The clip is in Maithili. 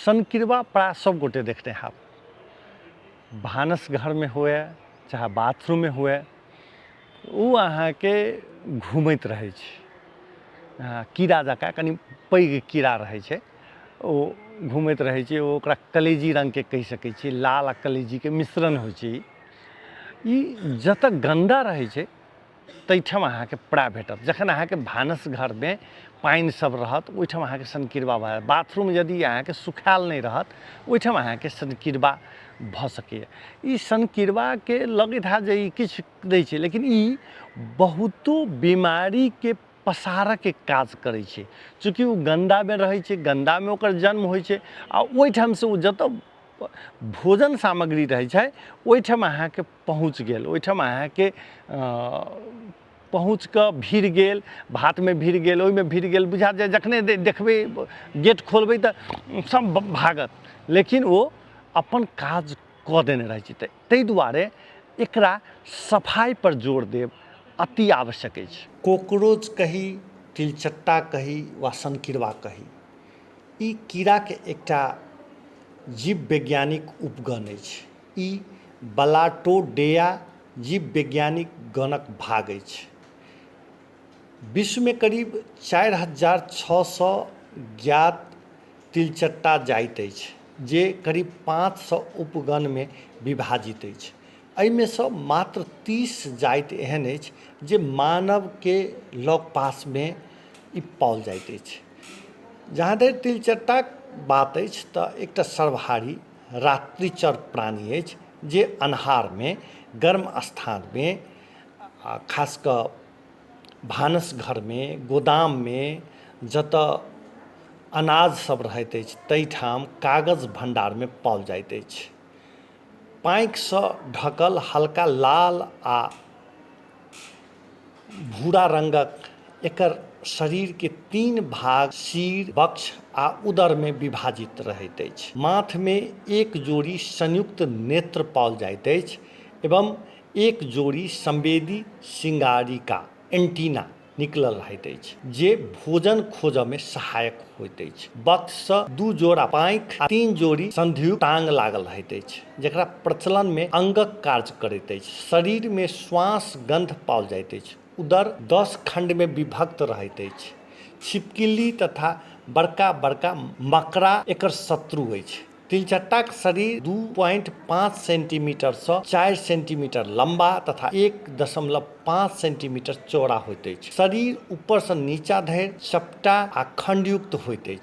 सनकिरबा प्रायः सब गोटे देखने हैब। भानस घरमे हुए चाहे बाथरूममे हुए, ओ अहाँके घूमैत रहै छै। कीड़ा जकाँ कनि पैघ कीड़ा रहै छै, ओ घूमैत रहै छै। ओकरा कलेजी रङ्गके कहि सकै छियै, लाल आ कलेजीके मिश्रण होइ छै। ई जतऽ गन्दा रहै छै ताहिठाम अहाँके प्राय भेटत। जखन अहाँके भानस घरमे पानि सब रहत, ओहिठाम अहाँके सनकिरबा भऽ जायत। बाथरूम यदि अहाँके सुखायल नहि रहत, ओहिठाम अहाँके सनकिरबा भऽ सकैए। ई सनकिरबाके लगैत हैत जे ई किछु नहि छै, लेकिन ई बहुतो बीमारीके पसारऽके काज करै छै। चूँकि ओ गन्दामे रहै छै, गन्दामे ओकर जन्म होइ छै आ ओहिठामसँ ओ जतऽ भोजन सामग्री रहै छै ओहिठाम अहाँके पहुँच गेल, ओहिठाम अहाँके पहुँच कऽ भिड़ गेल, भातमे भिड़ गेल, ओहिमे भिड़ गेल। बुझा जाय जखने देखबै, गेट खोलबै तऽ सब भागत, लेकिन ओ अपन काज कऽ देने रहै छै। ताहि दुआरे एकरा सफाइपर जोर देब अति आवश्यक अछि। कॉकरोच कही, तिलचट्टा कही वा सनकिरबा कही, ई कीड़ाके एकटा जीव वैज्ञानिक उपगण अछि। ई बलाटोडेया जीव वैज्ञानिक गणक भाग अछि। विश्वमे करीब 4600 ज्ञात तिलचट्टा जाइत अछि, जे करीब 500 उपगणमे विभाजित अछि। एहिमेसँ मात्र 30 जाति एहन अछि जे मानवके लगपासमे ई पाओल जाइत अछि। जहाँ धरि तिलचट्टाक बात अछि तऽ एकटा सर्वहारी रात्रिचर प्राणी अछि जे अन्हारमे गर्म स्थानमे आ खास कऽ भानस घरमे, गोदाममे, जतऽ अनाज सब रहैत अछि ताहिठाम कागज भण्डारमे पाओल जाइत अछि। पाँखिसँ ढकल हल्का लाल आ भूरा रङ्गक एकर शरीरके तीन भाग सिर, वक्ष आ उदरमे विभाजित रहैत अछि। माथमे एक जोड़ी संयुक्त नेत्र पाओल जाइत अछि एवं एक जोड़ी संवेदी सिंगारिका, एंटीना, निकलल रहैत अछि जे भोजन खोजऽमे सहायक होइत अछि। वक्षसँ 2 जोड़ा पाँखि आ 3 जोड़ी संधियुक्त टांग लागल रहैत अछि जकरा प्रचलनमे अंगक कार्य करैत अछि। शरीरमे श्वास गंध पाओल जाइत अछि। उदर 10 खंडमे विभक्त रहैत अछि। छिपकिली तथा बड़का बड़का मकड़ा एकर शत्रु अछि। तिलचट्टाक शरीर 2.5 सेंटीमीटरसँ 4 सेंटीमीटर लम्बा तथा 1.5 सेंटीमीटर चौड़ा होइत अछि। शरीर ऊपरसँ नीचा धरि चपटा आ खण्डयुक्त होइत अछि।